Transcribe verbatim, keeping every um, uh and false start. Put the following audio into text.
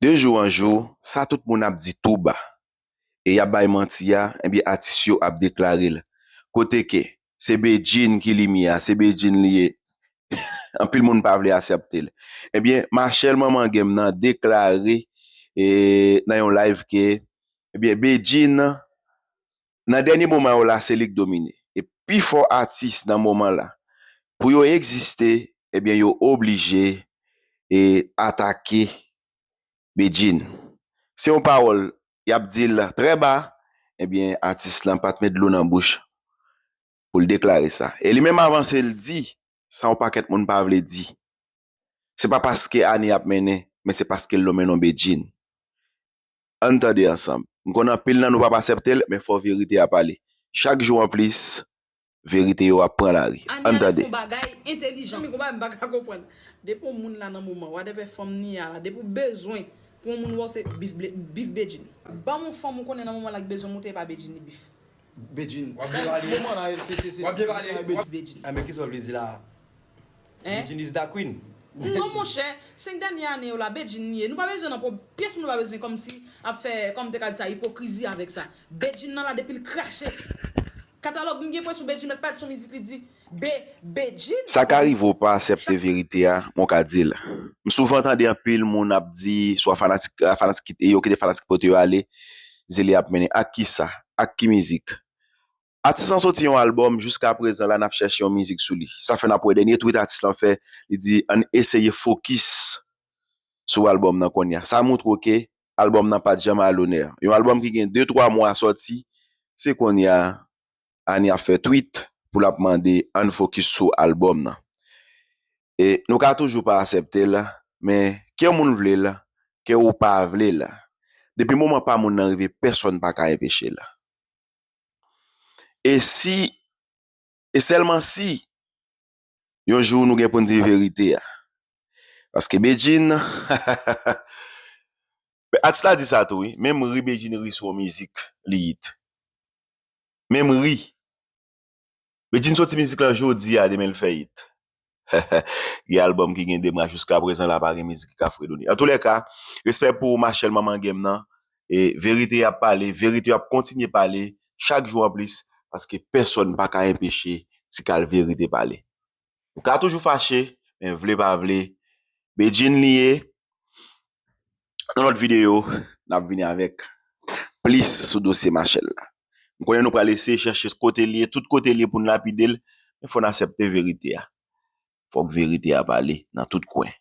De jou an jou, sa tout moun ap di tou ba, e y ap bay manti a, ebyen, atis yo ap deklare l. Kote ke se Bedjine ki limyè a, se Bedjine li ye. Anpil moun pa vle aksepte l. Ebyen, Machel Manman Game nan deklare, e, nan yon live ke, ebyen, Bedjine, nan dènye moman yo la, se li k domine. E pifò atis nan moman la, pou yo egziste, ebyen, yo oblije, e, atake Bedjine. Se yon pawòl, y ap di l trè ba, ebyen, atis lan pa t met dlo nan bouch pou l deklare sa. E li menm avanse, l di sa yon pakèt moun pa vle di. Se pa paske Anie ap mennen, men se paske l lonmen non Bedjine. Ann tande ansanm. M konnen anpil nan nou p ap aksepte l, men fò verite a pale. Chak jou an plis, verite yo ap pran lari. Ann tande. Anie fè yon bagay entèlijan. Mezanmi, konpa m pa ka konprann. Depi yon moun la nan moman, whatever fanm ni a la, depi w bezwen pou yon moun wè w se bif, ble- bif Bedjine. Ban m yon fanm ou konnen nan moman la ki bezwen moute, e pa Bedjine li bif. Bedjine. W ap byen pale. Moman la, se, se, se, w ap byen pale. Bif Bedjine. Ah, men kisa w vle di la? Hein? Bedjine is the queen. Non, monchè, senk dènye ane yo la, Bedjine li ye. Nou pa bezwen nan pwo-, pyès moun nou pa bezwen kòmsi ap fè, kòm te ka di sa, ipokrizi avèk sa. Bedjine nan la depi l krache. Katalòg m gen pwen sou Bedjine, mèt pa di sou mizik li di, Be, Bedjine. Sa ka rive w pa aksepte verite a, men w ka di l. M souvan tande anpil moun ap di, swa fanatik, fanatik ki, yo kite fanatik pote yo ale, zile y ap mennen. Ak kisa? Ak ki mizik? Atis lan soti yon albòm, jiska prezan la n ap chèche yon mizik sou li. Sa fè n ap wè dènye tweet atis lan fè, li di, ann eseye fokis sou albòm nan kounye a. Sa montre w ke albòm nan pa t janm a lonè. Yon albòm ki gen de twa mwa sòti, se kounye a Anie ap fè tweet pou l ap mande ann fokis sou albòm nan. E nou ka toujou pa aksepte l, men ke yon moun vle l, ke ou pa vle l, depi moman pa moun nan rive, pèsonn pa ka enpeche l. E si, e sèlman si, yon jou nou gen pou n di verite a. Paske Bedjine, atis la di sa tou, wi. Menm ri Bedjine ri sou yon mizik, li hit. Menm ri. Bedjine soti mizik lan jodi a, demen l fè hit. Gen albòm ki gen de mwa, jiska prezan la pa gen mizik ki ka fredone. Antoulèka, respè pou ou, Machel Manman Game nan. E verite y ap pale, verite y ap kontinye pale, chak jou an plis, paske pèsonn pa ka enpeche ti kal verite pale. Ou ka toujou fache, men vle pa vle, Bedjine li ye. Nan lòt videyo, n ap vini avèk plis sou dosye Machel la. M konnen nou pral eseye chèche kote l ye, tout kote l ye pou n lapide l, men fò n aksepte verite a. Fòk verite a pale nan tout kwen.